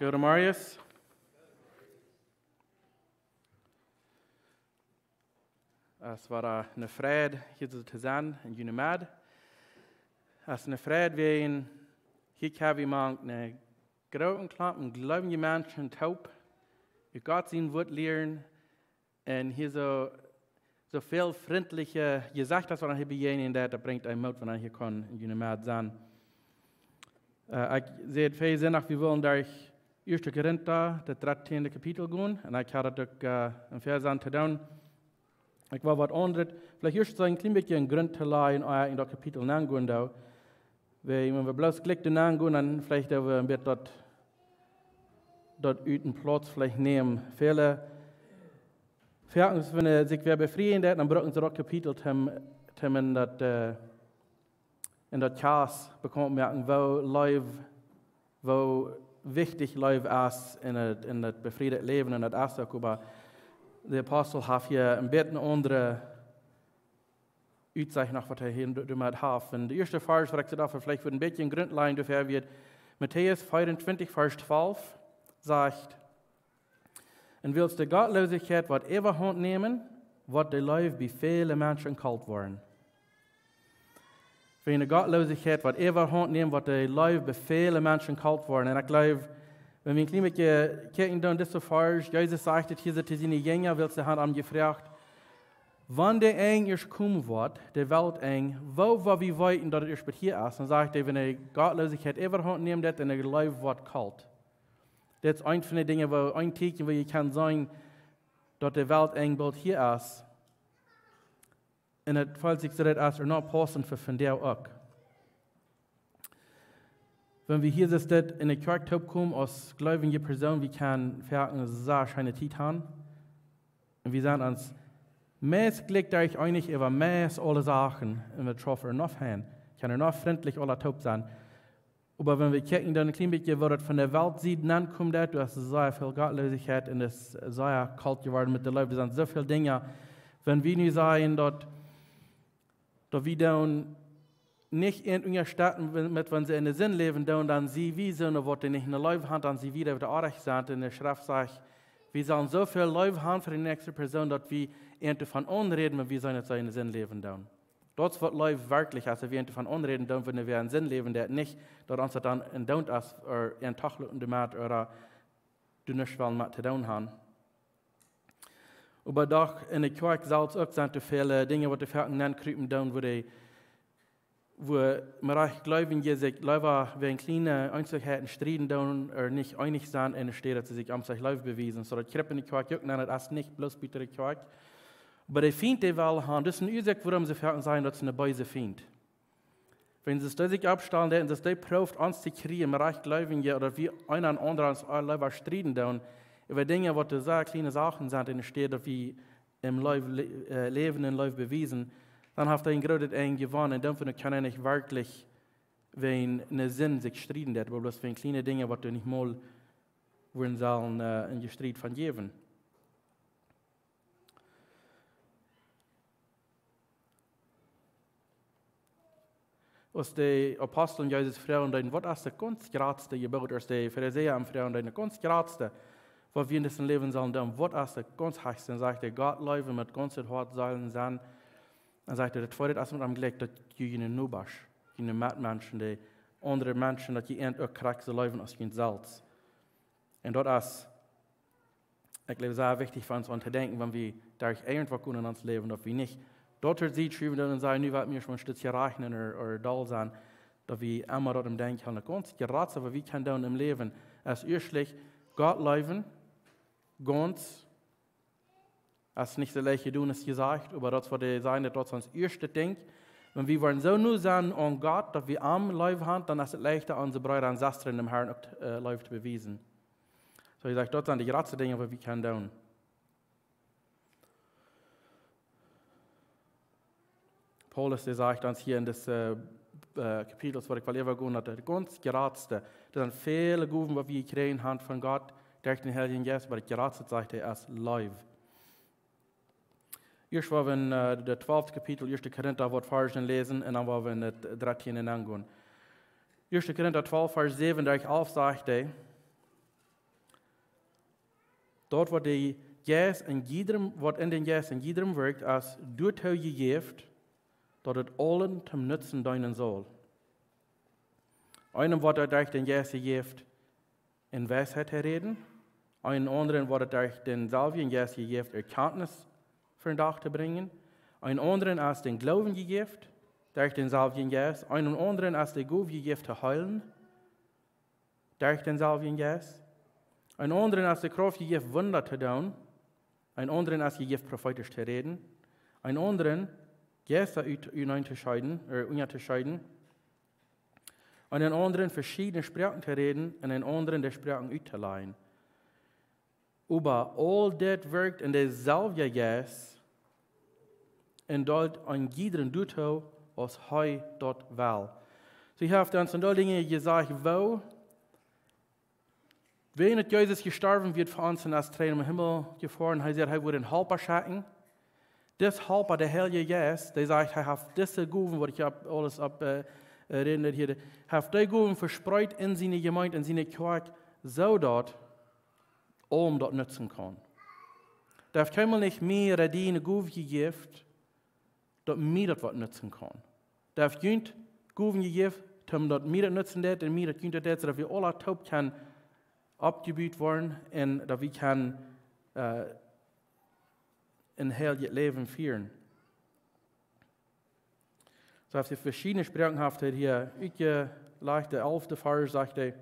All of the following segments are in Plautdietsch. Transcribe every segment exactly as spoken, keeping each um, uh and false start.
Goedemorjes. Es wada eene Freid, hia to sennen en june Med. Es eene Freid, wie hia kjenn wie mank eenen grooten Klompen jleewje Menschen toop, ut Gott sien Wort lieren, un hia soo, soo väl frintliche Jesechta, waut hia bejäajnen, daut, daut brinjt eenen Moot, wan eena hia kaun en june Med sennen. Äh, ekj säd väl Sindach, wie wullen derch Ieeschte Korinta, daut dartieende Kapitel gonen. Un ekj haud daut uk, äh, en Varsch aun to doonen. Ekj wull waut aundret, veleicht ieescht soo een kjlien bät een Grunt to lajen, ea ekj en daut Kapitel nengonen doo. Wan, wan wie bloos jlikj doa nengonen, dan veleicht daut wie een bät daut, daut ut dän Plauz veleicht nämen. Väle, väle, wan see sikj wada befrieen, dan brucken see daut Kapitel, om, om en daut, äh, en daut Kjast bekaunt moaken, woo Leew, woo wichtich Leew es en daut, en daut befrieede Läwen, un daut es uk, oba de Apostel haft hia een bät eene aundre Utsecht noch, waut hee hia doamet haft. Un de ieeschte Varsch, waut ekj doa veleicht fa een bät een Grunt lajen, doafäa wia Matäus vea un twintich, Varsch twalf, sajcht: "Un wiels de Gottlosigkeit woat äwahaunt nämen, woat de Leew bie väle Menschen kolt woaren." Wan de Gottlosigkeit woat äwahaunt nämen, woat de Leew bie väle Menschen kolt woaren. Un ekj jleew, wan wie een kjlien bät kjikjen dan dise Varsch, Jesus sajcht et hia to siene Jinja, wiels see haben am jefroacht, wan de Enj ieescht komen woat, de Weltenj, woo woa wie weeten, daut et ieescht bie hia es? Dan sajcht hee, wan de Gottlosigkeit äwahaunt nämen woat un de Leew woat kolt. Daut es eent von de Dinja, woo, een Tieekjen, woo jie kjennen seenen, daut de Weltenj boolt hia es. Un et felt sikj soo, daut es uk noch pausent fa vondoag uk. Wan wie hia soo dit en de Kjoakj toopkomen aus jleewje Persoon, wie kjennen foaken eene sea scheene Tiet haben. Un wie sent ons meist jlikj eenich äwa meist aule Sachen, un wie schaufen uk noch han. Kjennen uk noch frintlich aule toop sennen. Oba wan wie kjikjen dan een kjlien bät, woo daut von de Weltsied aunkomen deit, doa es sea väl Gottlosigkeit un es sea kolt jeworden met de Leew. Doa sent soo väl Dinja, wan wie nu sajen, daut, daut wie dan nich an unjastetten, wan, met wan see en de Sind läwen doonen, dan sent wie soone, waut dee nich ne Leew haben, dan sent wie, dee oajch sent. Un de Schreft sajcht, wie sellen soo väl Leew haben fa de näakjste Persoon, daut wie an doavon aunräden, wan wie seenen, daut see en de Sind läwen doonen. Daut es, waut Leew werkjlich es, daut wie an doavon aunräden doonen, wan wie en Sind läwen doonen, nich daut ons daut dan en doont es, ooda an tachluten doamet, ooda doa nuscht wellen met to doonen haben. Oba doch en de Kjoakj selfst uk sent doa väle Dinja, waut doa foaken nenkriepen doonen, woo dee, woo mea jleewje sikj leewa wäajen kjliene Eenzelheiten strieden doonen, ooda nich eenich sent, enne Städ daut see sikj om sikj Leew bewiesen. Soo daut kjript en de Kjoakj uk, nä, daut es nich bloos bie de Kjoakj. Oba de Fient, dee well haben, daut es eene Uasoak, wuarom see foaken sajen, daut es een beesa Fient. Wan see sikj oppstalen, un see proowen ons to kjrieen, mea jleewje, ooda wie eena aundren ons leewa strieden doonen, äwa Dinja, waut doa sea kjliene Sachen sent, enne Städ daut wie em Leew lä-, äh, läwen un Leew bewiesen, dan haft hee een grootet Enj jewonnen. Un dan von de kjennen nich werkjlich wäajen ne Sind sikj strieden, daut bloos wäajen kjliene Dinja, waut doa nich mol wudden sellen, äh, een Jestriet von jäwen. Aus de Apostel Jesus froagen deeden, waut es daut gaunz jratste Jeboot, aus de Farisäa am froagen deeden, daut gaunz jratste, waut wie en disem Läwen sellen doonen, waut es daut gaunz hechste, dan sajcht hee, Gott leewen met gaunzet Hoat, Seel un Senn. Dan sajcht hee, daut tweede es met am jlikj, daut jie june Nobasch, june Metmenschen, de aundre Menschen, daut jie an uk krakjt soo leewen aus jie selfst. Un daut es, ekj jleew, sea wichtich fa ons aun to denkjen, wan wie derch irjentwaut gonen en ons Läwen, daut wie nich daut doa soo schuwen doonen un sajen, nu woa wie mol een Stootje rajchnen ooda, ooda doll sennen, daut wie emma daut em Denkj haben, daut gaunz jratste, waut wie kjennen doonen em Läwen, es ieeschtlich Gott leewen, gaunz, es nich soo leicht jedonen aus jesajcht, oba daut es, waut hee sajcht, daut es ons ieeschtet Dinkj. Wan wie woaren soo no sennen aun Gott, daut wie am leew haben, dan es et leichta, onse Breeda un Sestren em Herrn uk, äh, Leew to bewiesen. Soo, hee sajcht, daut sent de jratste Dinja, waut wie kjennen doonen. Paulus, dee sajcht ons hia en dise, äh, Kapitels, waut ekj well äwagonen, daut daut gaunz jratste, doa sent väle Gowen, waut wie jekjräajen haben von Gott, derch dän Heiljen Jeist, oba daut jratste, sajcht hee, es Leew. Ieescht woa wie en, äh, daut twalfte Kapitel, Ieeschte Korinta, waut Varschen läsen, un dan woa wie en daut dartieende aungonen. Ieeschte Korinta twalf, Varsch säwen derch alf sajcht hee, Daut waut de Jeist en jiedrem, waut en dän Jeist en jiedrem wirkjt, es doatoo jejäft, daut et aulem toom Nutzen deenen saul. Eenem woat et derch dän Jeist jejäft, en Weisheit to räden. Eenen aundren woat et derch dänselwjen Jeist jejäft, Erkjantnis fa dän Dach to brinjen. Eenen aundren es dän Gloowen jejäft, derch dänselwjen Jeist. Eenen aundren es de Gow jejäft to heelen, derch dänselwjen Jeist. Eenen aundren es de Krauft jejäft, Wunda to doonen. Eenen aundren es jejäft, profeetisch to räden. Eenen aundren, Jeista ut, uteneen to scheiden, ä, unjato scheiden. Eenen aundren veschiedne Sproaken to räden un eenen aundren de Sproaken uttolajen. Oba aul dit wirkjt en dänselwjen Jeist un deelt een jiedrem doatoo, aus hee daut well. Soo, hee haft ons en deel Dinja jesajcht, woo, wan daut Jesus jestorwen wia fa ons un es trigj nom Himmel jefoaren, hee säd, hee wudd een Halpa schekjen. Dis Halpa, de Heilje Jeist, dee sajcht, hee haft dise Gowen, waut ekj opp, aules opp, ä, ä, räden hia, hee haft dee Gowen vespreet en siene Jemeent, en siene Kjoakj, soo daut aulem daut nutzen kaun. Dee haft kjeenmol nich mie ooda die eene Gow jejäft, daut mie daut waut nutzen kaun. Dee haft junt Gowen jejäft, toom daut mie daut nutzen deit un mie daut junt daut deit, soo daut wie aula toop kjennen oppjebut woaren un daut wie kjennen, ä, een heiljet Läwen fieren. Soo haft hee veschiedne Sproaken, haft hee hia utjelajcht, de alfte Varsch sajcht hee,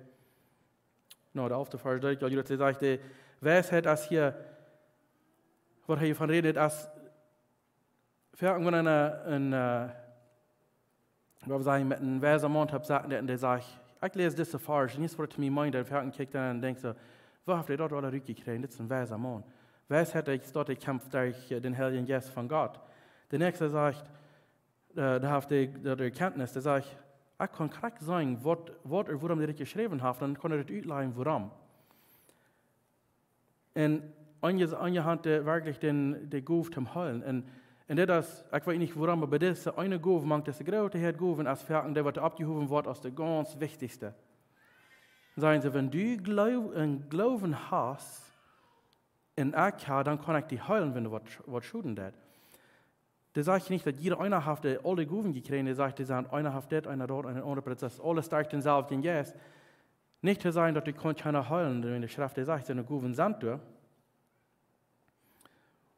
no, de alfte Varsch, daut ekj aul jrots, hee sajcht, de Weisheit es hia, waut hee von räden deit, es, foaken wan eena, ä, een, ä, waut wie sajen, met een weisen Maun opp Sachen, dee, dee sajcht, ekj läs dise Varsch, un hia es waut to mie meent, dan foaken kjikjt eena un denkjt soo, woo haft hee daut aula rutjekjräajen? Dit es een weisa Maun. Weisheit es daut, hee kjemt derch, ä, dän Heiljen Jeist von Gott. De näakjsta sajcht, ä, dee haft de, de Erkjantnis, dee sajcht, ekj kaun krakjt sajen, waut, waut ea, wuarom hee dit jeschräwen haft, dan kaun hee daut utlajen, wuarom. Un aun je, aun je haft hee werkjlich dän, de Gow toom heelen. Un, un dit es, ekj weet nich wuarom, oba dise eene Gow, mank dise groote Häad Gowen, es foaken dee, waut oppjehowen woat aus de gaunz wichtichste. Sajen see, wan du Gloow-, een Gloowen hast, un ekj ha, dan kaun ekj die heelen, wan die waut, waut Schoden deit. Dee sajcht nich, daut jieda eena haft, ä, aule Gowen jekjräajen. Dee sajcht, dee sent, eena haft dit, eena daut, eena aundret, oba daut es aules derch dänselwjen Jeist. Nich to sajen, daut du kaust kjeena heelen, wan de Schreft dee sajcht, siene Gowen sent doa.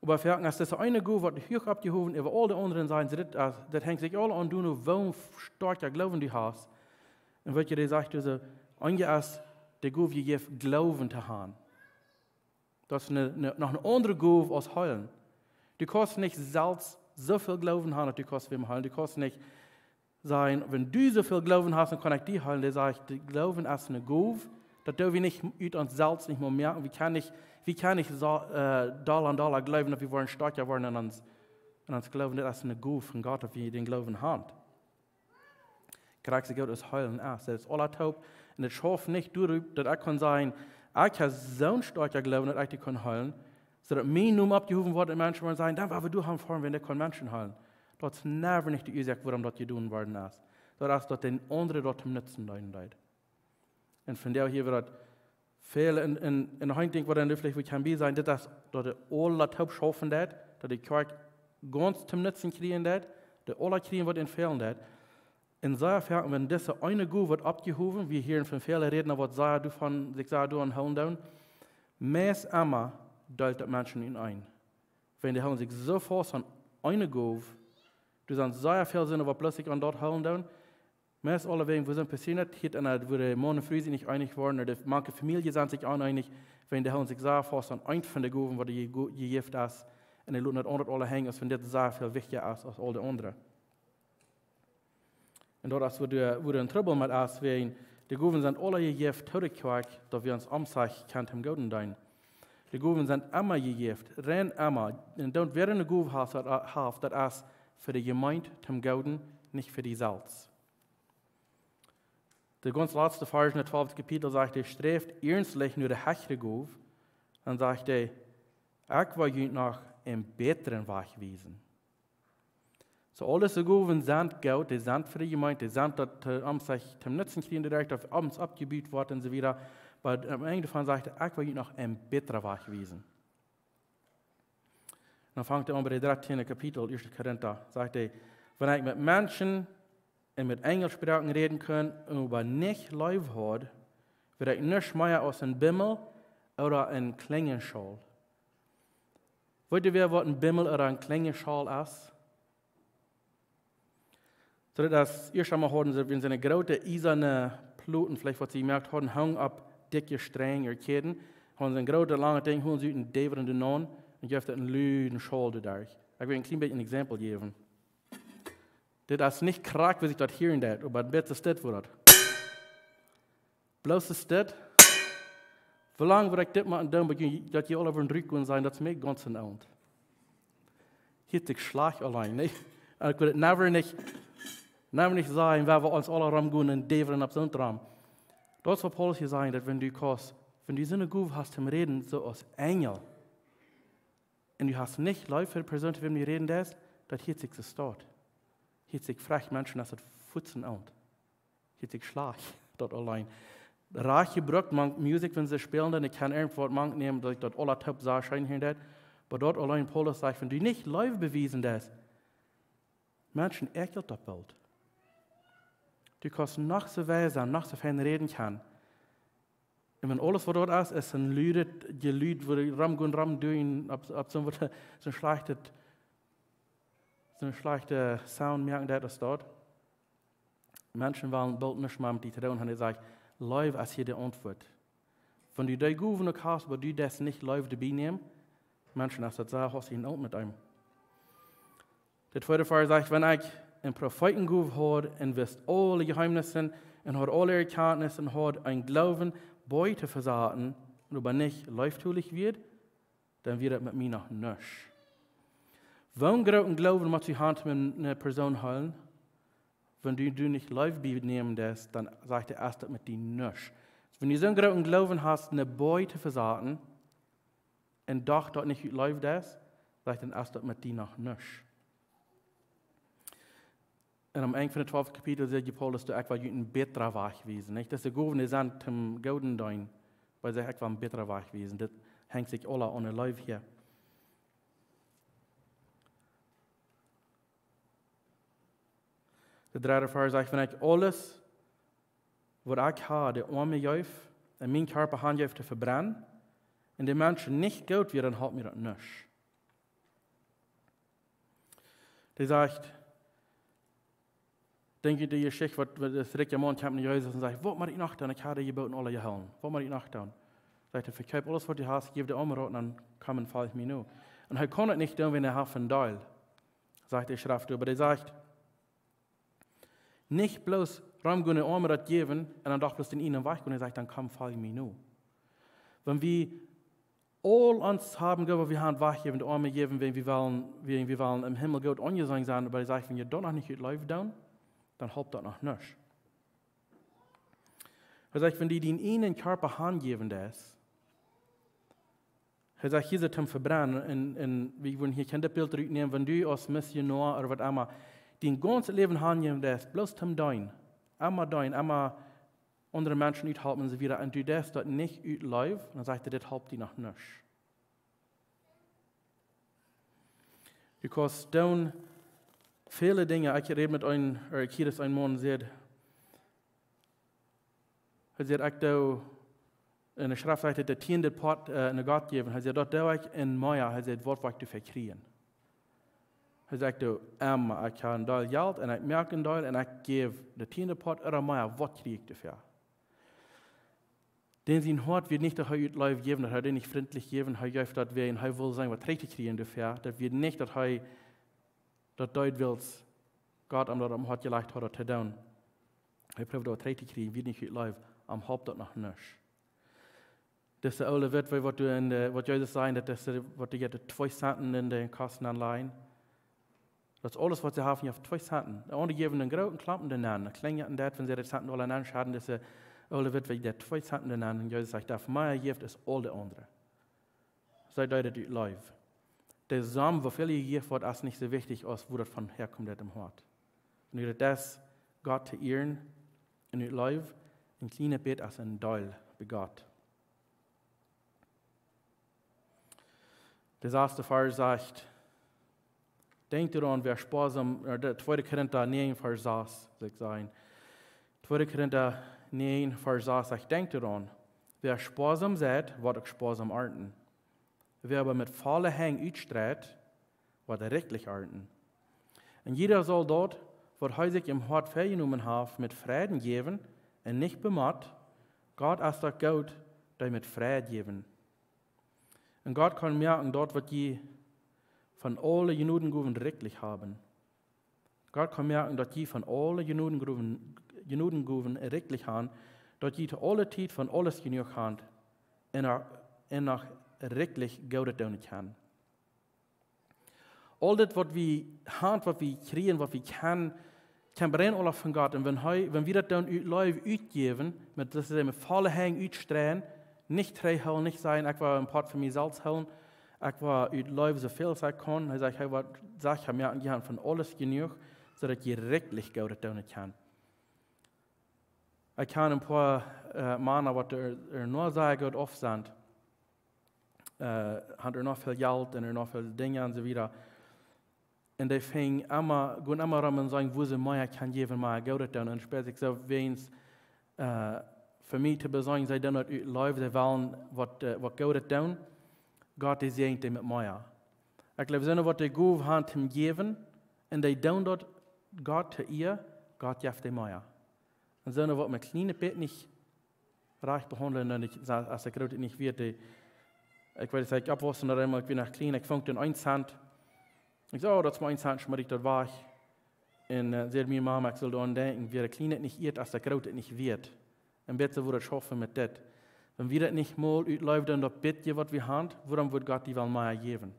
Oba foaken es dise eene Gow, waut huach oppjehowen äwa aul de aundre, sajen see, dit, ä, daut henjt sikj aul aun die, woo stoakja Gloowen du hast. Un weet jie, dee sajcht, dise, aun je es de Gow jejäft, Gloowen to han. Daut es eene, eene, noch eene aundre Gow aus heelen. Du kaust nich selfst soo väl Gloowen han, daut du kaust wäm heelen. Du kaust nich sajen, wan du soo väl Gloowen hast, dan kaun ekj die heelen. Dee sajcht, de Gloowen es eene Gow. Daut doo wie nich ut ons selfst nich mea moaken. Wie kjennen nich, wie kjennen nich soo, ä, dolla un dolla gloowen, daut wie woaren stoakja woaren en ons, en ons Gloowen. Daut es eene Gow von Gott, daut wie dän Gloowen han. Krakjt soo goot aus heelen es. Daut es aula toop. Un daut schauft nich doaropp, daut ekj kaun sajen, ekj ha soon stoakja Gloowen, daut ekj die kaun heelen, soo daut mien Nomen oppjehowen woat un Menschen woaren sajen, dan woa wie doa han foaren, wan dee kaun Menschen heelen. Daut es never nich de Uasoak, wuarom daut jedonen worden es. Daut es, daut dän aundren daut toom Nutzen deenen deed. Un vondoag hia woat daut väl en, en, en Hunting, waut dan veleicht woat kjennen bie sennen, dit es, daut de aula toop schaufen deed, daut de Kjoakj gaunz toom Nutzen kjrieen deed, de aula kjrieen, waut an fälen deed. Un sea foaken, wan dise eene Gow woat oppjehowen, wie hieren von väle Rädna, waut sea doavon, sikj sea doaraun hoolen doonen, meist emma deelt daut Menschen uteneen. Wan dee hoolen sikj soo faust aun eene Gow, doa sent sea väl Sinda, waut bloos sikj aun daut hoolen doonen, meist aulawäajen, woo sent passieren, hia en daut, woo de Maun un Fru sikj nich eenich woaren, ooda de manke Famielje sent sikj oneenich, wan dee hoolen sikj sea faust aun eent von de Gowen, waut je-, jejäft es, un dee loten daut aundre aula henjen, aus wan dit sea väl wichtja es aus aul de aundre. Un daut es, woo de, woo de Trubbel met es, wäajen de Gowen sent aula jejäft to de Kjoakj, daut wie ons omsajcht kjennen toom Gooden deenen. De Gowen sent emma jejäft, rein emma. Un daut wäa eene Gow haft, daut, haft, daut es fa de Jemeent toom Gooden, nich fa die selfst. De gaunz latste Varsch en daut twalfte Kapitel sajcht hee: "Sträft iernstlich no de hechre Gow." Dan sajcht hee: "Ekj well junt noch eenen bätren Wajch wiesen." Soo, aul dise Gowen sent goot, dee sent fa de Jemeent, dee sent daut, äh, om sikj toom Nutzen kjrieen, dee derch daut ons oppjebut woat un soo wieda. Oba aum Enj doavon sajcht hee: "Ekj well junt noch een bätren Wajch wiesen." Dan fangt hee aun bie daut dartieende Kapitel, ieeschte Korinta, sajcht hee: "Wan ekj met Menschen un met Enjelsproaken räden kunn un oba nich Leew haud, wia ekj nuscht mea aus een Bimmel ooda een Kjlinjenschaul." Weet jie, wäa waut een Bimmel ooda een Kjlinjenschaul es? Soo daut es, ieescht emol hauden see, wan see groote iesane Ploten, veleicht waut see jemoakt hauden, hungen opp dikje Strenj ooda Kjäden, hauden see een grootet langet Dinkj, hoolen see ut un däwen doa aun un jeef daut een luden Schaul doaderch. Ekj well een kjlien bät een Exempel jäwen. Dit es nich krakjt, woo sikj daut hieren deit, oba een bät es dit, woo daut. Bloos es dit. Woo lang woa ekj dit motten doonen, bat jie, daut jie aula woaren rutkomen sennen, daut es mie gaunz enaunt. Hieet sikj schlajcht auleen, nä? Un ekj wudd daut never nich, never nich sajen, wan wie ons aula romgonen un däwen opp soont rom. Daut es waut Paulus hia sajcht, daut wan du kaust, wan du soone Gow hast toom räden, soo aus Enjel, un du hast nich Leew fa de Persoon, to wäm du räden deist, daut hieet sikj soo staut. Hieet sikj frech, Menschen, daut es fuaz enaunt. Hieet sikj schlajcht, daut auleen. Rajcht jebrukt mank Musikj, wan see spälen, dan ekj kaun irjentwaut mank nämen, daut ekj daut aula toop soo scheen hieren deit. Oba daut auleen, Paulus sajcht, wan du nich Leew bewiesen deist, Menschen äakjelt daut boolt. Du kaust noch soo weis sennen, noch soo fein räden kjennen. Un wan aules waut daut es, es een ludet Jelud, woo dee romgonen, romdoonen, opp, opp soon waut, soon schlajchtet, soon schlajchte Sound moaken, daut es daut. Menschen wellen boolt nuscht mea met die to doonen haben, dee sajen: "Leew es hia de Auntwuat." Wan du dee Gowen uk hast, oba du deist nich Leew doabie nämen, Menschen, es daut soo, hast du een Oot met eenem. De tweede Varsch sajcht: "Wan ekj eene Profeetengow haud un wist aule Jeheemnisse un haud aule Erkjantnis un haud een Gloowen, Boaj to vesaten, un oba nich leeftolich wia, dan wia daut met mie noch nuscht." Woo een grooten Gloowen motst du haben, om eene Persoon to heelen? Wan du, du nich Leew doabie nämen deist, dan sajcht hee, es daut met die nuscht. Wan du soon grooten Gloowen hast, eene Boaj to vesaten, un doch daut nich ut Leew deist, sajcht hee, dan es daut met die noch nuscht. Un aum Enj von daut twalfte Kapitel sajcht Paulus: "Du, ekj well junt een bätren Wajch wiesen." Nich? Daut es de Gowen, dee sent toom Gooden deenen, oba hee sajcht: "Ekj well een bätren Wajch wiesen." Dit henjt sikj aula aun de Leew hia. De dredde Varsch sajcht: "Wan ekj aules, waut ekj hab, de Oame jeef, un mienen Kjarpa hanjeef to vebrennen, un de Menschen nich goot wia, dan halpt mie daut nuscht." Dee sajcht, denkj aun de Jeschicht, waut, waut de rikja Maun kjemt no Jesus un sajcht: "Waut mott ekj noch doonen? Ekj hab de Jeboten aula jehoolen. Waut mott ekj noch doonen?" Sajcht hee: "Vekjeep aules, waut du hast, jeff de Oame daut, un dan komm un folj mie no." Un hee kaun daut nich doonen, wan hee haft een Deel. Sajcht de Schreft, oba dee sajcht, nich bloos romgonen, de Oame daut jäwen un dan doch bloos dän eenen Wajch gonen, hee sajcht: "Dan komm, folj mie no." Wan wie aul ons haben, goot, waut wie haben, wajchjäwen, de Oame jäwen, wan wie wellen, wan wie wellen em Himmel goot aunjeseenen sennen, oba hee sajcht, wan jie daut noch nich ut Leew doonen, dan halpt daut noch nuscht. Hee sajcht, wan du dienen eenen Kjarpa hanjäwen deist, hee sajcht, hia es et toom vebrennen, un, un wie wudden hia kjeen Bilt rutnämen, wan du aus Missionoa ooda waut emma, dien gaunzet Läwen hanjäwen deist, bloos toom deenen, emma deenen, emma aundre Menschen uthalpen un soo wieda, un du deist daut nich ut Leew, dan sajcht hee, dit halpt die noch nuscht. Du kaust doonen väle Dinja. Ekj räd met een, ooda ekj hieed, daut een Maun säd, hee säd: "Ekj doo," enne Schreft sajcht et, "de tieende Poat, äh, no Gott jäwen." Hee säd: "Daut doo ekj un mea." Hee säd: "Waut woa ekj doafäa kjrieen?" Hee säd: "Ekj doo emma, ekj hab een Deel Jelt un ekj moak een Deel un ekj jäw de tieende Poat ooda mea, waut kjrie ekj doafäa?" Dän sien Hoat wia nich, daut hee ut Leew jeef, daut hee dän nich frintlich jeef, hee jeef daut wäajen hee wull seenen, waut trigj to kjrieen doafäa. Daut wia nich, daut hee daut deed, wiels Gott am daut opp daut Hoat jelajcht haud, daut to doonen. Hee proowd daut trigj to kjrieen, wia nich ut Leew, am holp daut noch nuscht. Dise oole Witwe, waut du en de, waut Jesus säd, daut dise, waut dee jeit twee Centen en de Kost nenlajen. Daut es aules, waut see haft, jeft twee Centen. De aundre jäwen een grooten Klompen doa nen. Daut kjlinjt en daut, wan see de Centen aula nenschedden, dise oole Witwe jeit twee Centen doa nen. Un Jesus sajcht, daut mea jeft aus aul de aundre. See deed et ut Leew. De Som, woo väl jejäft woat, es nich soo wichtich aus wua daut von häakjemt, daut em Hoat. Nu daut es, Gott to ieren un ut Leew, een kjlienet bät aus een Deel bie Gott. De sasde Varsch sajcht, denkjt doaraun, wäa spoasam, äh, de tweede Korinta näajen, Varsch sas, saul ekj sajen. Tweede Korinta näajen, Varsch sas sajcht, denkjt doaraun, wäa spoasam seit, woat uk spoasam arnten. Wäa oba met volle Henj utstreit, woat rikjlich arnten. Un jieda saul daut, waut hee sikj em Hoat väajenomen haft, met Freiden jäwen un nich bemott. Gott es daut goot, dee met Freid jäwen. Un Gott kaun moaken daut, waut jie von aule Jnodengowen rikjlich haben. Gott kaun moaken daut jie von aule Jnodengowen, Jnodengowen rikjlich han, daut jie to aule Tiet von aules jenuach han un, un noch rikjlich Goodet doonen kjennen. Aul dit, waut wie han, waut wie kjrieen, waut wie kjennen, kjemt rein aula von Gott. Un wan hee, wan wie daut dan ut Leew utjäwen, met, daut es met volle Henj utstreien, nich trigjhoolen, nich sajen, ekj well een Poat fa mie selfst hoolen, ekj well ut Leew soo väl aus ekj kaun. Hee sajcht, hee woat, sajcht, hee moakt, jie han von aules jenuach, soo daut jie rikjlich Goodet doonen kjennen. Ekj kjan een poa, äh, Mana, waut doa, doa noch sea goot auf sent. Äh, han doa noch väl Jelt un doa noch väl Dinja un soo wieda. Un dee fungen emma, gonen emma rom un sajen, woo see mea kjennen jäwen, mea Goodet doonen. Un spält sikj soo, wäajens, äh, fa mie to beseenen, see doonen daut ut Leew, see wellen waut, äh, waut Goodet doonen. Gott, dee säajent dee met mea. Ekj jleew, soone, waut de Gow han toom jäwen, un dee doonen daut Gott to Iea, Gott jeft dee mea. Un soone, waut met kjliene bät nich rajcht behaundlen, un ekj, aus ekj groot nich wia, dee, ekj weet, aus ekj oppwuss, dan eemol, ekj wia noch kjlien, ekj funk dan een Cent. Ekj säd, oh, daut es mau een Cent, schmiet ekj daut wajch. Un, äh, säd miene Mama, ekj sull doaraun denkjen, wäa kjlien nich ieet, aus dee groot nich wia. Un bät soo, woo daut schaufen met dit. Wan wie daut nich mol ut Leew doonen, daut bätje, waut wie han, wuarom wudd Gott die woll mea jäwen?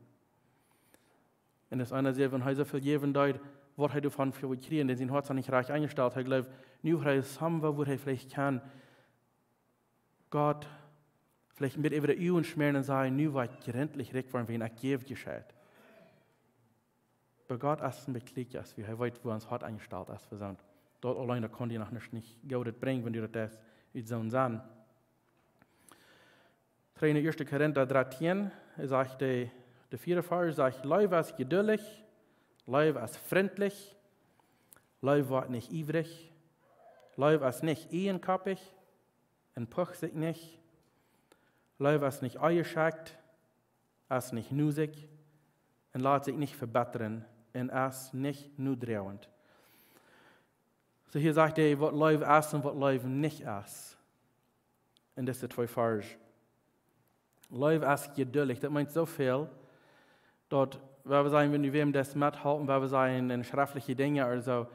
Un aus eena sajcht, wan hee soo väl jäwen deed, waut hee doavon fa wudd kjrieen, dan sien Hoat es nich rajcht enjestalt. Hee jleeft, nu haft hee somewhere, wua hee veleicht kaun Gott veleicht een bät äwa de Uagen schmäaren un sajen, nu woa ekj jrintlich rikj woaren, wäajen ekj jäw jescheit. Oba Gott es een bät kjlieekja aus wie, hee weet, wua ons Hoat enjestalt es, wie sent. Daut auleen, daut kaun die noch nich, nich Goodet brinjen, wan du daut deist, ut soon Senn. Dree, ieeschte Korinta dreetieen, hee sajcht, de, de vieede Varsch sajcht, Leew es jeduldich, Leew es frintlich, Leew woat nich iewrich, Leew es nich ieejenkoppich un pucht sikj nich, Leew es nich onjeschekjt, es nich nusich un lat sikj nich vebittren un es nich nodroagent. Soo hia sajcht hee, waut Leew es un waut Leew nich es. En dise twee Varsch. Leew es jeduldich. Daut meent soo väl, daut, wan wie sajen, wan wie wäm daut methalpen, wan wie sajen, en schreftliche Dinja ooda soo,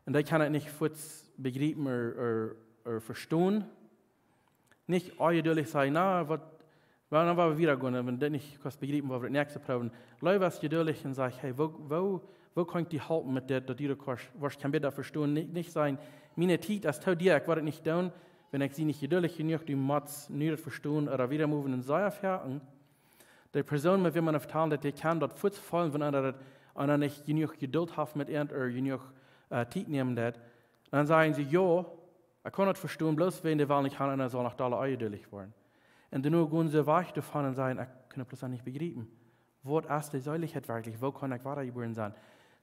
un dee kaun daut nich fuaz bejriepen ooda, ooda, ooda vestonen. Nich onjeduldich sennen, na, waut, wan, dan woa wie wieda gonen, wan dee nich kaust bejriepen, woa wie daut näakjste proowen. Leew es jeduldich un sajcht, hey, woo, woo, woo kaun ekj die halpen met dit, daut du daut kaust, woascht kjeen bäta vestonen, nich, nich sajen, miene Tiet es too dia, ekj woa daut nich doonen, wan ekj sie nich jeduldich jenuach, du motst nu daut vestonen, ooda wieda moven un sea foaken. De Persoon, met wäm eena vetalen deit, dee kaun daut fuaz feelen, wan eena daut, wan eena nich jenuach Jeduld haft met an, ooda jenuach, äh, Tiet nämen deit. Dan sajen see, jo, ekj kaun daut vestonen, bloos wäajen dee well nich han, eena saul noch dolla onjeduldich woaren. Un dan gonen see wajch doavon un sajen, ekj kaun daut bloos nich bejriepen. Waut es de Seelichkjeit werkjlich? Woo kaun ekj wadajebuaren sennen?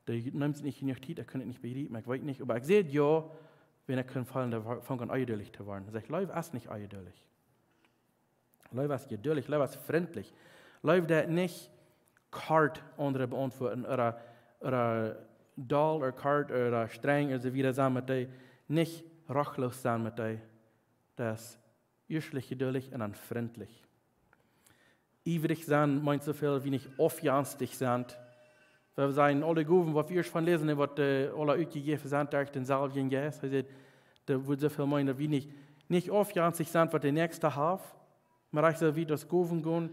Dee nemt sikj nich jenuach Tiet, ekj kaun daut nich bejriepen. Ekj weet nich, oba ekj see jo, wan ekj kaun feelen, dan fang ekj aun onjeduldich to woaren. Hee sajcht, Leew es nich onjeduldich. Leew es jeduldich, Leew es frintlich. Leew deit nich kort aundre beauntwuaden, ooda, ooda doll ooda kort ooda strenj ooda soo wieda sennen met dee, nich rajchtloos sennen met dee. Daut es ieeschtlich jeduldich un dan frintlich. Iewrich sennen meent soo väl aus nich aufjenstich sennen. Wan wie sajen, aule Gowen, waut wie ieescht von läsen, un waut, äh, aula utjejäft sent derch dänselwjen Jeist. Hee sajcht, daut wudd soo väl meenen, daut wie nich, nich aufjenstich sent, waut de Näakjsta haft, oba rajcht soo wiet aus Gowen gonen,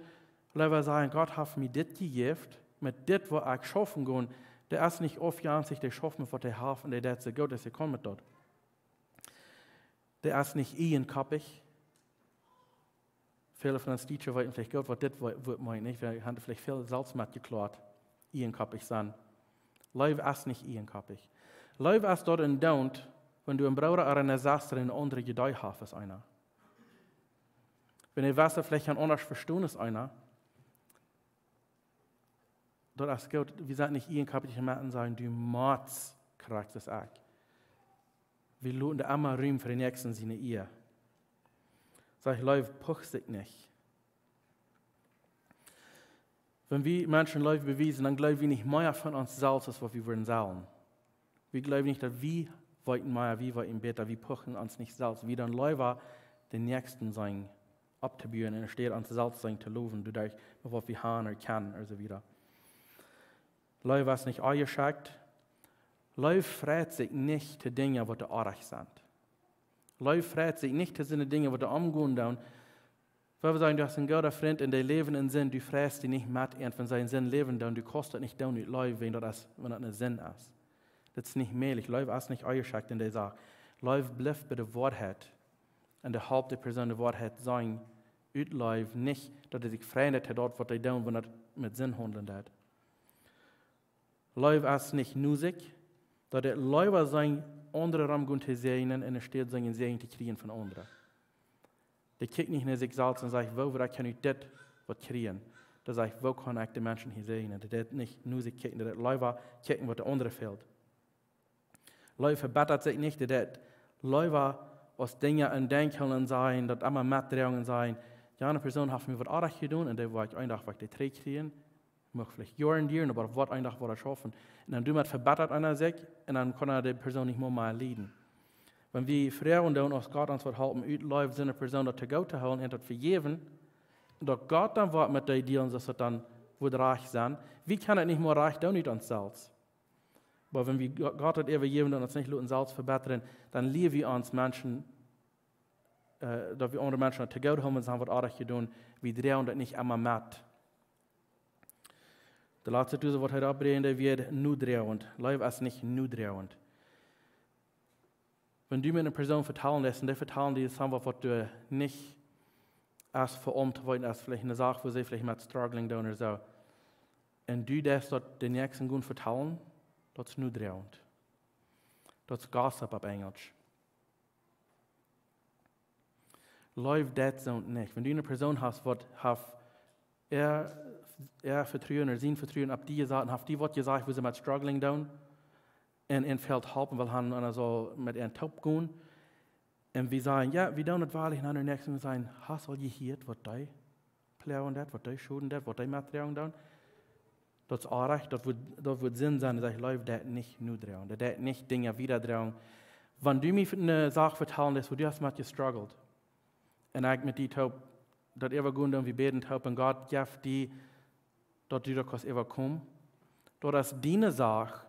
leewa sajen, Gott haft mie dit jejäft, met dit woa ekj schaufen gonen, dee es nich aufjenstich, dee schauft met waut hee haft un dee deit soo goot aus hee kaun met daut. Dee es nich ieejenkoppich. Väle von ons Dietsche weeten veleicht goot, waut dit Wo-, Wuat meent, nich? Wie haben veleicht väl selfst metjekloat. ieejenkoppich sennen. Leew es nich ieejenkoppich. Leew es daut endoont, wan du een Brooda ooda eene Sesta eene aundre Idee hast aus eena. Wan du waut veleicht aundasch vestonen aus eena, daut es goot, wie sent nich ieejenkoppich met un sajen, du motst krakjt soo aus ekj. Wie loten doa emma Rum fa dän Näakjsten siene Ea. Sajcht, Leew pucht sikj nich. Wan wie Menschen Leew bewiesen, dan jleew wie nich mea von ons selfst aus waut wie wudden sellen. Wie jleewen nich daut wie weeten mea, wie weeten bäta, wie puchen ons nich selfst. Wie doonen leewa dän Näakjsten seenen opptobuen, enne Städ ons selfst seenen to lowen, doaderch waut wie haben ooda kjennen ooda soo wieda. Leew es nich aunjeschekjt. Leew freit sikj nich to Dinja waut oajch sent. Leew freit sikj nich to soone Dinja waut doa omgonen doonen. Wan wie sajen, du hast een gooda Frint un dee läwen en Sind, du freist die nich met an, wan see en Sind läwen doonen, du kaust daut nich doonen ut Leew, wan daut es, wan daut eene Sind es. Daut es nich mäajlich. Leew es nich aunjeschekjt en dee Sach. Leew blift bie de Woarheit. Un dee halpt de Persoon de Woarheit sajen, ut Leew, nich daut dee sikj freien, daut hee daut waut dee doonen, wan daut met Sind haundlen deit. Leew es nich nusich, daut deit leewa sennen aundre romgonen to säajnen, enne Städ seenen Säajen to kjrieen von aundre. Dee kjikjt nich no sikj selfst un sajcht, woo, woo kaun ekj dit waut kjrieen? Dee sajcht, woo kaun ekj de Menschen hia säajnen? Dee deit nich no sikj kjikjen, dee deit leewa kjikjen waut de aundre fält. Leew vebittat sikj nich, dee deit leewa aus Dinja aun denkjen un sajen, daut emma metdroagen un sajen, jane Persoon haft mie waut oajch jedonen un dee woa ekj een Dach woa ekj dee trigjkjrieen, mucht veleicht Joaren dieren, oba woat een Dach woat daut schaufen. Un dan doamet vebittat eena sikj un dan kaun eena dee Persoon nich mea, mea lieden. Wan wie froagen doonen aus Gott ons waut halpen, ut Leew soone Persoon daut to goot to hoolen un daut vejäwen, daut Gott dan woat met dee dealen, soo daut dan woat rajcht sennen. Wie kjennen daut nich mea rajcht doonen ut ons selfst. Oba wan wie Go-, Gott daut äwajäwen un ons nich loten selfst vebittren, dan lia wie ons Menschen, äh, daut wie aundre Menschen daut to goot hoolen, wan see haben waut oajch jedonen, wie droagen daut nich emma met. De latste Tus waut hee doa brinjt, dee wia nodroagent. Leew es nich nodroagent. Wan du met eene Persoon vetalen deist un dee vetalen die waut, waut du nich hast veaumt, waut es veleicht eene Sach, wua see veleicht met struggling doonen ooda soo. Un du deist daut dän Näakjsten gonen vetalen, daut es nodroagent. Daut es gossip opp Enjlisch. Leew deit soont nich. Wan du eene Persoon hast, waut haft äa, äa Vetruen ooda sien Vetruen opp die jesat un haft die waut jesajcht, wua see met struggling doonen, un, un fält Help un well haben, un soo met an toop gonen. Un wie sajen, jo, wie doonen daut woarlich, un dan de näakjste sajen, hast aul jehieet waut dee ploagen deit, waut dee schoden deit, waut dee metdroagen doonen? Daut es oajch, daut woat, daut woat Sind sennen, daut ekj Leew deit nich nodroagen, daut deit nich Dinja wiedadroagen. Wan du mie eene Sach vetalen deist, wua du hast met jestruggelt, un ekj met die toop daut äwagonen doonen, wie bäden toop un Gott jeft die daut du daut kaust äwakomen. Daut es diene Sach,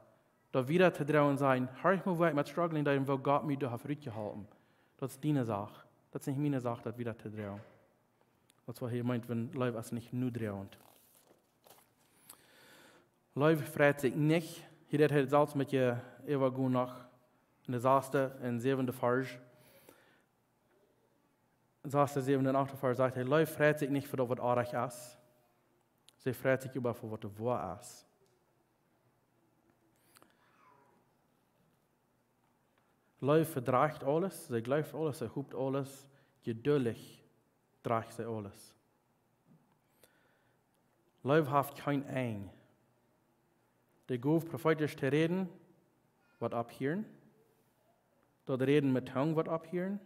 daut wiedatodroagen, sajen, horch mol, wua ekj met struggling deed un woo Gott mie doa haft rutjeholpen. Daut es diene Sach. Daut es nich miene Sach, daut wiedatodroagen. Daut es waut hee meent, wan Leew es nich nodroagent. Leew freit sikj nich. Hia rät hee selfst met je äwagonen noch en de sasta un säwenda Varsch. Sasta, säwenda un achta Varsch sajcht hee, Leew freit sikj nich fa daut waut oajch es. See freit sikj oba fa waut woa es. Leew vedrajcht aules, see jleeft aules, see hopt aules, jeduldich dracht see aules. Leew haft kjeen Enj. De Gow profeetisch to räden woat opphieren. Daut Räden met Tung woat opphieren.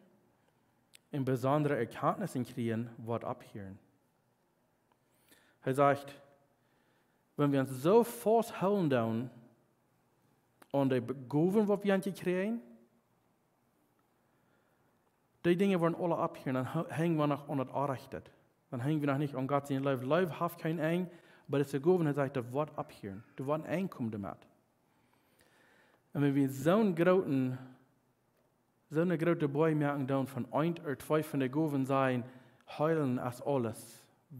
Un besondre Erkjantnis kjrieen woat opphieren. Hee sajcht, wan wie ons soo faust hoolen doonen aun de Be-, Gowen, waut wie haben jekjräajen, dee Dinja woaren aula opphieren, dan ha-, henj wie noch aun daut Oajchte. Dan henj wie noch nich aun Gott siene Leew. Leew haft kjeen Enj, oba daut es de Gow, hee sajcht, daut woat opphieren. Doa woat een Enj komen doamet. Un wan wie soon grooten, soone groote Boajch moaken doonen von eent ooda twee von de Gowen, sajen, heelen es aules,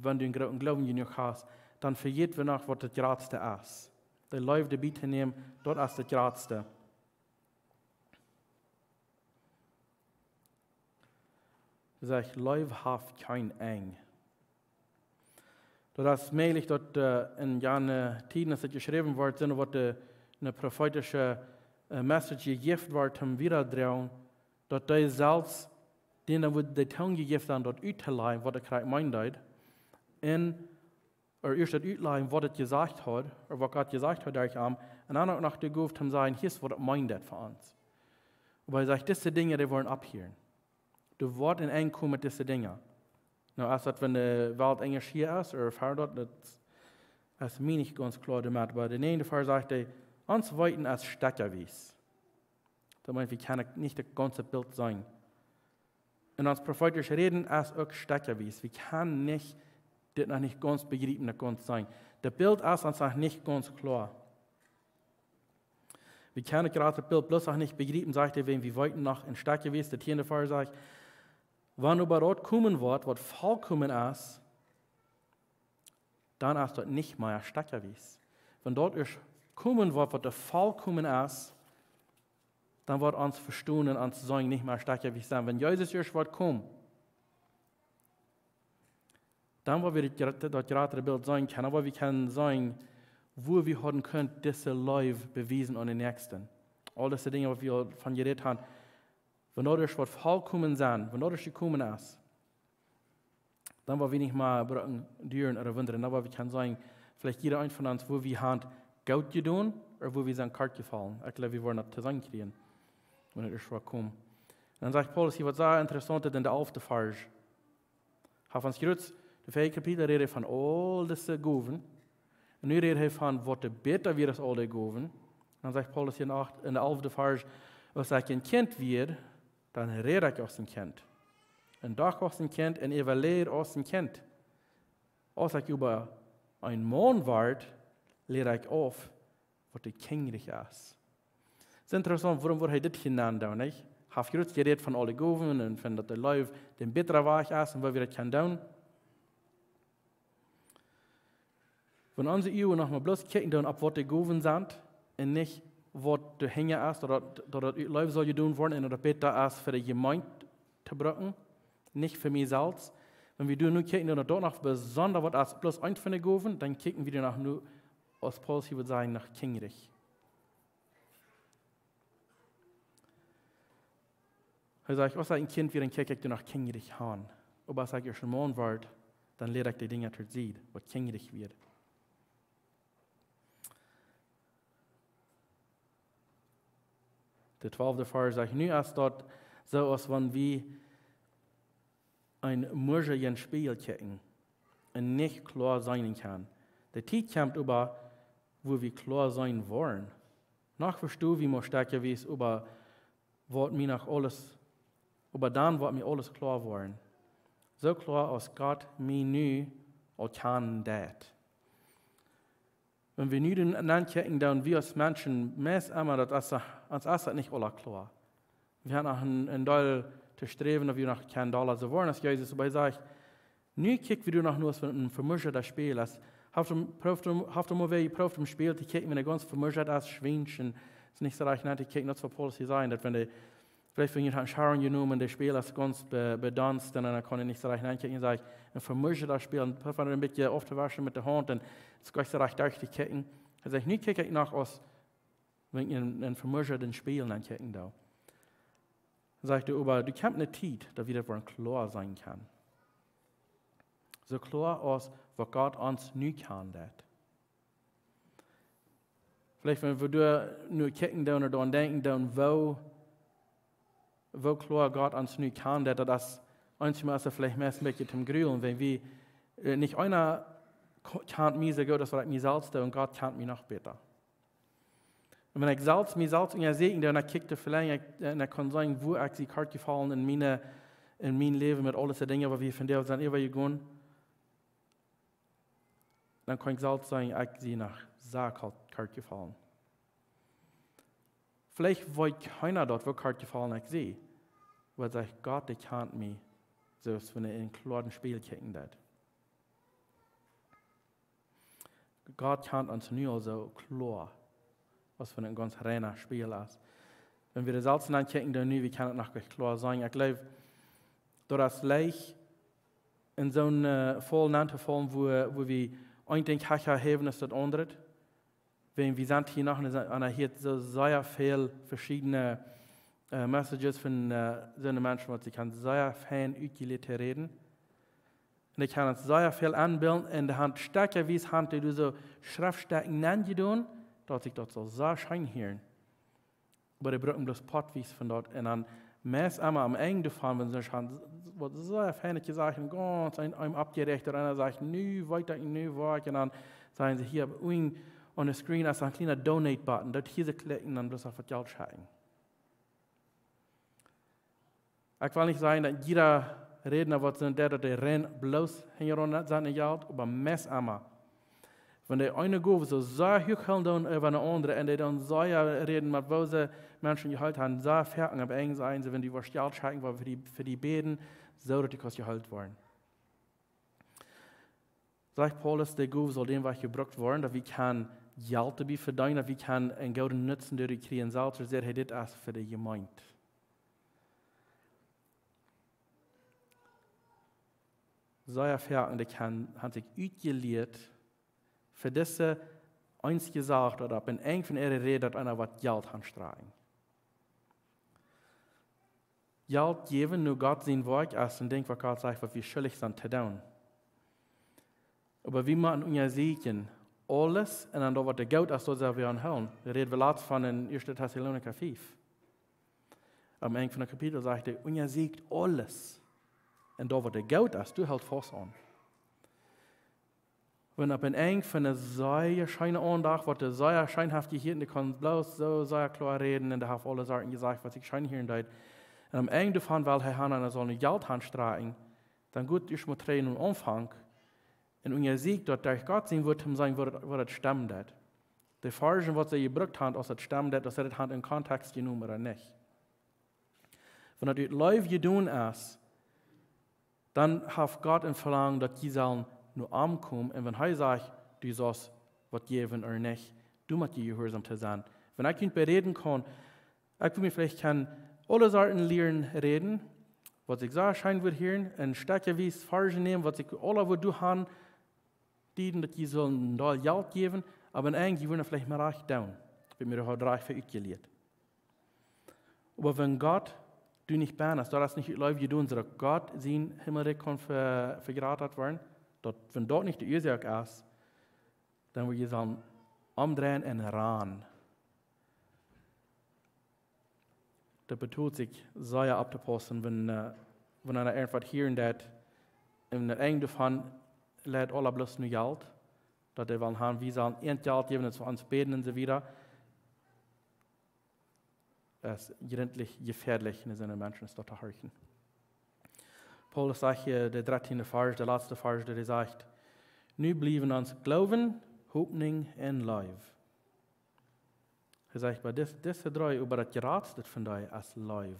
wan du een grooten Gloowen jenuach hast, dan vejät wie noch waut daut jratste es. De Leew doabie to nämen, daut es daut jratste. Sajcht, Leew haft kjeen Enj. Daut es mäajlich daut, äh, en jane Tieden, aus et jeschräwen wort, sent waut de, ne profeetische, äh, Message jejäft wort, om wieda droagen, daut dee selfst, dän dan wudd de Tung jejäft sennen, daut uttolajen, waut et krakjt meenen deed. Un, ooda ieescht daut uttolajen, waut et jesajcht haud, ooda waut Gott jesajcht haud derch am, un dan uk noch de Gow to sajen, hia es waut et meent daut fa ons. Oba hee sajcht, dise Dinja, dee woaren opphieren. Doa woat een Enj komen met dise Dinja. Nu, aus daut, wan de Welt enjlich hia es, ooda ver daut, daut es mie nich gaunz kloa doamet, oba de näajende Varsch sajcht hee, ons Weeten es stekjawies. Daut meent, wie kjennen nich daut gaunze Bilt seenen. Un ons profeetisch Räden es uk stekjawies. Wie kjennen nich, dit noch nich gaunz bejriepen, daut gaunz seenen. Daut Bilt es ons noch nich gaunz kloa. Wie kjennen daut jratre Bilt bloos noch nich bejriepen, sajcht hee, wiels wie weeten noch een Stekj jewast, de tieende Varsch sajcht, wan oba daut komen woat, waut volkomen es, dan es daut nich mea stekjawies. Wan daut ieescht komen woat, waut doa volkomen es, dan woat ons Vestonen un ons Seenen nich mea stekjawies sennen. Wan Jesus ieescht woat komen, dan woa wie daut jra-, daut jratre Bilt seenen kjennen, oba wie kjennen seenen, woo wie hauden kunt dise Leew bewiesen aun dän Näakjsten. Aul dise Dinja, waut wie aul von jerät haben, wan daut ieescht woat volkomen sennen, wan daut ieescht jekomen es, dan woa wie nich mea brucken duaren ooda wundren, dan woa wie kjennen seenen, veleicht jieda eena von ons, woo wie haben goot jedonen, ooda woo wie sent kort jefollen. Ekj jleew, wie woaren daut to seenen kjrieen, wan et ieescht woat komen. Un dan sajcht Paulus hia waut sea Interessauntet en de alfte Varsch. Hee von jrod, de vieede Kapitel rät hee von aul dise Gowen. Un nu rät hee von waut de bäta wia aus aul de Gowen. Dan sajcht Paulus hia en acht, en de alfte Varsch, aus ekj een Kjint wia, dan räd ekj aus een Kjint. Un docht aus een Kjint un äwalieed aus een Kjint. Aus ekj oba een Maun wort, lieed ekj auf, waut de Kjinjarich es. Es interessaunt, wuarom woat hee dit hia nanen doonen, nich? Hee haft jrod jerät von aul de Gowen un von daut de Leew dän bätren Wajch es un woo wie daut kjennen doonen. Wan onse Uagen noch mau bloos kjikjen doonen opp waut de Gowen sent un nich waut doahinja es, daut daut, daut daut ut Leew saul jedonen woaren un daut daut bäta es fa de Jemeent to brucken, nich fa mie selfst. Wan wie doonen nu kjikjen doonen, daut doa noch besonda waut es, bloos eent von de Gowen, dan kjikjen wie doa noch nu, aus Paulus hia wudd sajen, no kjinjarich. Hee sajcht, aus ekj een Kjint wia, dan kjikj ekj doa no kjinjarich han. Oba aus ekj ieescht een Maun wort, dan lieed ekj de Dinja to Sied, waut kjinjarich wia. De twalfte Varsch sajcht, nu es daut soo, aus wan wie een Muschel em Spieejel kjikjen un nich kloa seenen kjennen. De Tiet kjemt oba, wua wie kloa seenen woaren. Noch vestonen wie mau stekjawies, oba woat mie noch aules, oba dan woat mie aules kloa woaren. Soo kloa aus Gott mie nu aul kjanen deit. Wan wie nu dan ankjikjen, dan wie aus Menschen meist emma, daut es, ons es daut nich aula kloa. Wie haben noch een, een Deel to sträwen, daut wie noch kjennen dolla soo woaren aus Jesus, oba hee sajcht, nu kjikj wie doa noch no aus een vemuschet Spieejel. Aus, haft am, prooft am, haft am mau wäa jeprooft em Spieejel to kjikjen, wan et gaunz vemuschet es, schwiensch, un es nich soo rajcht nenn to kjikjen, daut es waut Paulus hia sajcht, daut wan de, veleicht wan jie haben Sharon jenomen, de Spieejel es gaunz be-, bedanzt, un dan kaun hee nich soo rajcht nenkjikjen, sajcht, een vemuschet Spieejel, un prooft am een bät auftowaschen met de Haunt, un et es goanich soo rajcht derch to kjikjen. Hee sajcht, nu kjikj ekj noch aus wan ekj en, en vemuschet Spieejel nenkjikjen doo. Sajcht hee, oba doa kjemt ne Tiet, daut wie daut woaren kloa seenen kjennen. Soo kloa aus waut Gott ons nu kjanen deit. Veleicht wan wie doa nu kjikjen doonen ooda aun denkjen doonen, woo, woo kloa Gott ons nu kjanen deit, daut es eenjemol veleicht meist een bät toom Grulen, wan wie, äh, nich eena ko-, kjant mie soo goot aus waut ekj mie selfst doo, un Gott kjant mie noch bäta. Un wan ekj selfst, mie selfst unjasäkjen doo, un ekj kjikj doa veleicht, ekj, un ekj kaun seenen, wua ekj sie kort jefollen en miene, en mien Läwen met aul dise Dinja, waut wie vondoag sent äwajegonen, dan kaun ekj selfst sajen, ekj sie noch sea kort, kort jefollen. Veleicht weet kjeena daut, woo kort jefollen ekj sie. Oba sajcht Gott, dee kjant mie, soo aus wan hee en kloaret Spieejel kjikjen deit. Gott kjant ons nu aul soo kloa, aus wan et een gaunz reinet Spieejel es. Wan wie daut selfst nenkjikjen doonen nu, wie kjennen et noch nich kloa seenen. Ekj jleew, daut es leicht, en soon Faul nenn to faulen, wua wie een Dinkj hecha häwen aus daut aundre. Wan wie sent hia noch, un hia soo sea väl veschiedne messages von soone Menschen, waut see kjennen sea fein utjelieet räden. Un ekj kaun ons sea väl enbillen, un dee han stekjawies, han dee doa soo Schreftstekjen nenjedonen, daut sikj daut saul sea scheen hieren. Oba dee bruken bloos poatwies von daut. Un dan meist emma aum Enj doavon, wan see han waut sea feine Sachen gaunz eenem oppjerecht, ooda eena sajcht: "Nu weet ekj, nu woa ekj." Un dan sajen see: "Hia, unjen aun de screen es een kjliena Donate-Button. Daut hia klikjen un dan bloos opp waut Jelt schekjen." Ekj well nich sajen, daut jieda Rädna, waut see deit, daut dee rein bloos hinjaraun sent no Jelt, oba meist emma. Wan dee eene Gow soo sea huach hoolen doonen äwa eene aundre, un dee dan sea räden, met woo see Menschen jeheelt han, sea foaken opp Enj sajen see: "Wan du woascht Jelt schekjen, woa wie fa die bäden, soo daut du kaust jeheelt woaren." Sajcht Paulus, de Gow saul dän Wajch jebrukt woaren, daut wie kjennen Jelt doabie vedeenen, daut wie kjennen eenen gooden Nutzen doaderch kjrieen, selfst aus hee dit es fa de Jemeent. Sea foaken, dee kjennen, han sikj utjelieet, fa dise eensje Sach, daut opp een Enj von äare Räd, daut eena waut Jelt han strakjen. Jelt jäwen no Gott sien Woakj es een Dinkj, waut Gott sajcht, waut wie schuldich sent to doonen. Oba wie motten unjasieekjen aules, un dan daut, waut doa goot es, daut sell wie aunhoolen. Wie räden latst von en Ieeschte Tessalonicha fief. Aum Enj von daut Kapitel sajcht hee: "Unjasieekjt aules, un daut, waut doa goot es, doa hoolt faust aun." Wan opp een Enj von eene sea scheene Aundacht, waut dee sea scheen haft jehieet, un dee kaun bloos soo sea kloa räden, un dee haft aule Sachen jesajcht, waut sikj scheen hieren deed. Un aum Enj doavon well hee han, eena saul nu Jelt han strakjen, dan got ieescht mol trigj no dän Aunfank un unjasieekjt daut derch Gott sien Wuat, om seenen, woo daut, woo daut stemmen deit. De Varschen, waut see jebrukt han, aus daut stemmen deit, aus see daut han en Kontext jenomen ooda nich. Wan daut ut Leew jedonen es, dan haft Gott een Velangen, daut jie sellen no am komen. Un wan hee sajcht, du saust waut jäwen ooda nich, du motst jehuarsom to sennen. Wan ekj junt beräden kaun, ekj wudd mie veleicht kjennen aule Sorten Lieren räden, waut ekj soo scheen wudd hieren, un stekjawies Varschen nämen, waut ekj aula wudd doonen, dieden, daut jie sullen een Deel Jelt jäwen, oba en Enj, jie wudden veleicht mea rajcht doonen. Ekj wudd mie doa rajcht fa utjelieet. Oba wan Gott doa nich bennen es, daut es nich ut Leew jedonen, soo daut Gott sien Himmelrikj kaun ve-, vejrata woaren, daut, wan daut nich de Uasoak es, dan woa jie sellen omdreien un rannen. Daut bediet sikj sea opptopaussen, wan, äh, wan eena irjentwaut hieren deit, un daut Enj doavon leit aula bloos no Jelt, daut dee wellen han, wie sellen an Jelt jäwen, daut see fa ons bäden un soo wieda. Daut es jrintlich jefäadlich, un soone Menschen es daut to horchen. Paulus sajcht hia, de dartieende Varsch, de latste Varsch, dee sajcht: "Nu bliewen ons Gloowen, Hopninj un Leew." Hee sajcht, bie dis-, dise dree, oba daut jratste von dee es Leew.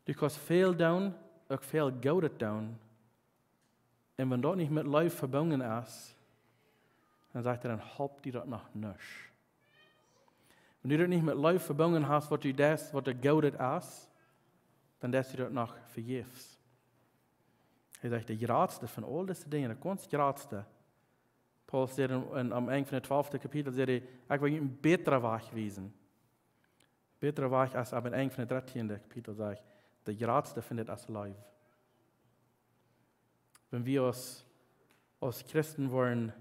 Du kaust väl doonen, uk väl Goodet doonen, un wan daut nich met Leew vebungen es, dan sajcht hee, dan halpt die daut noch nuscht. Wan du daut nich met Leew vebungen hast, waut du deist, waut doa Goodet es, dan deist du daut noch vejäfs. Hee sajcht, daut jratste von aul dise Dinja, daut gaunz jratste, Paulus sajcht en, en, aum Enj von daut twalfte Kapitel, sajcht hee: "Ekj well junt een bätren Wajch wiesen." Bätren Wajch es, oba aum Enj von daut dartieende Kapitel sajcht hee, daut jratste von dit es Leew. Wan wie aus, aus Christen woaren,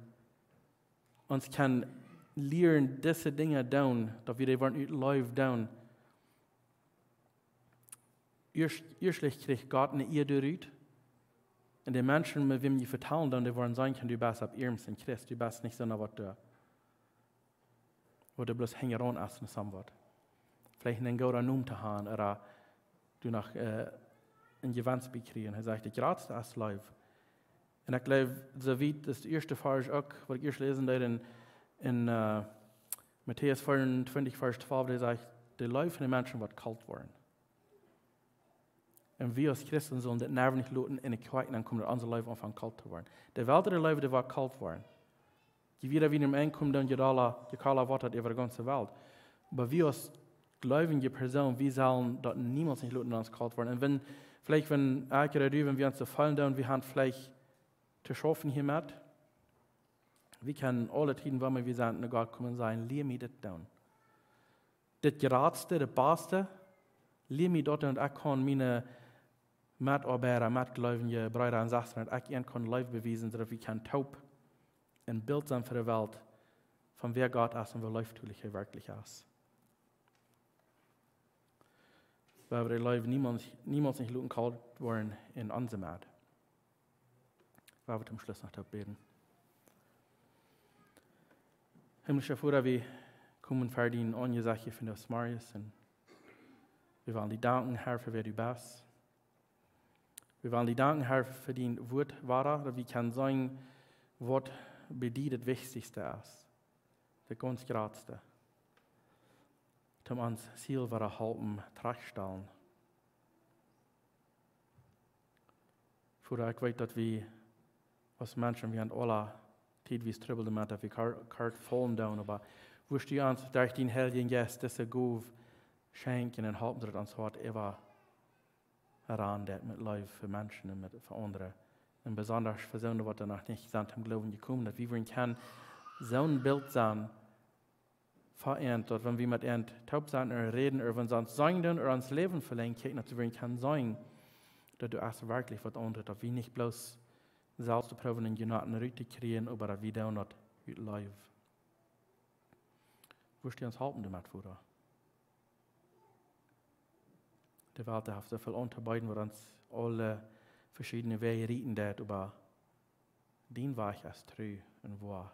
ons kjennen lieren, dise Dinja doonen, daut wie dee woaren ut Leew doonen, ieescht, ieeschtlich kjricht Gott eene Ea doarut. Un de Menschen, met wäm jie vetalen, dan dee woaren sajen kjennen, du best opp Ea met Christus, du best nich soona waut doa, waut doa bloos hinjaraun es no somewhat. Veleicht een gooden Nomen to haben, ooda du noch, äh, een Jewenst bie kjrieen. Hee sajcht, daut jratste es Leew. Un ekj jleew, soo wiet es de ieeschte Varsch uk, waut ekj ieescht läsen deed en, en, äh, Matäus vea un twintich, Varsch twalf, dee sajcht, de Leew von de Menschen woat kolt woaren. Un wie aus Christen sellen dit never nich loten en de Kjoakj aunkomen, daut onse Leew aunfangt kolt to woaren. De Welt äare Leew, dee woat kolt woaren. Je wieda wie aum Enj komen, dan je dolla, je kjlena woat daut äwa de gaunze Welt. Oba wie aus jleewje Persoonen, wie sellen daut niemols nich loten ons kolt woaren. Un wan, Veleicht wan ekj ooda du, wan wie ons soo feelen doonen, wie haben veleicht to schaufen hia met, wie kjennen aule Tieden, wan wie sent, no Gott komen un sajen: Lia mie dit doonen. Dit jratste, dit baste, lia mie daut doonen, daut ekj kaun miene Metoabeida, Metjleewje, Breeda un Sestren, daut ekj an kaun Leew bewiesen, soo daut wie kjennen toop een Bilt sennen fa de Welt von wäa Gott es un woo leeftolich hee werkjlich es. Wie woaren de Leew niemols, niemols nich loten kolt woaren en onse Medd. Wie woaren toom Schluss noch toop bäden. Himmlischa Voda, wie komen ver dien Aunjesecht vondoag zemorjes un wie wellen die danken, Herr, fa wäa du best. Wie wellen die danken, Herr, fa dien Wuat, Voda, daut wie kjennen seenen, waut bie die daut Wichtichste es, daut gaunz jratste, toom ons Ziel wada halpen trajchtstalen. Voda, ekj weet, daut wie aus Menschen, wie haben aule Tiet, wie Trubbel doamet, daut wie kort, kort faulen doonen, oba wurscht du ons derch dien Heiljen Jeist dise Gow schenkjen un halpen, daut ons Hoat äwa ran deit met Leew fa Menschen un met, fa aundre. Un besonda fa soone, waut doa noch nich sent toom Gloowen jekomen, daut wie woaren kjennen soon Bilt sennen fa an, daut wan wie met an toop sent un räden, ooda wan see ons seenen doonen ooda ons Läwen velenjen, kjikjen, daut wie woaren kjennen seenen, daut du hast werkjlich waut aundret, daut wie nich bloos selfst proowen en Jenaten rut to kjrieen, oba daut wie doonen daut ut Leew. Wurscht du ons halpen doamet, Voda? De Welt haft soo väl auntobeeden, waut ons aule veschiedne Wäaj rieten deit, oba dien Wajch es tru un woa.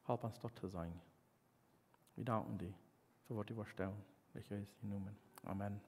Halp ons daut to seenen. Wie danken die fa waut du woascht doonen. En Jesus sien Nomen. Amen.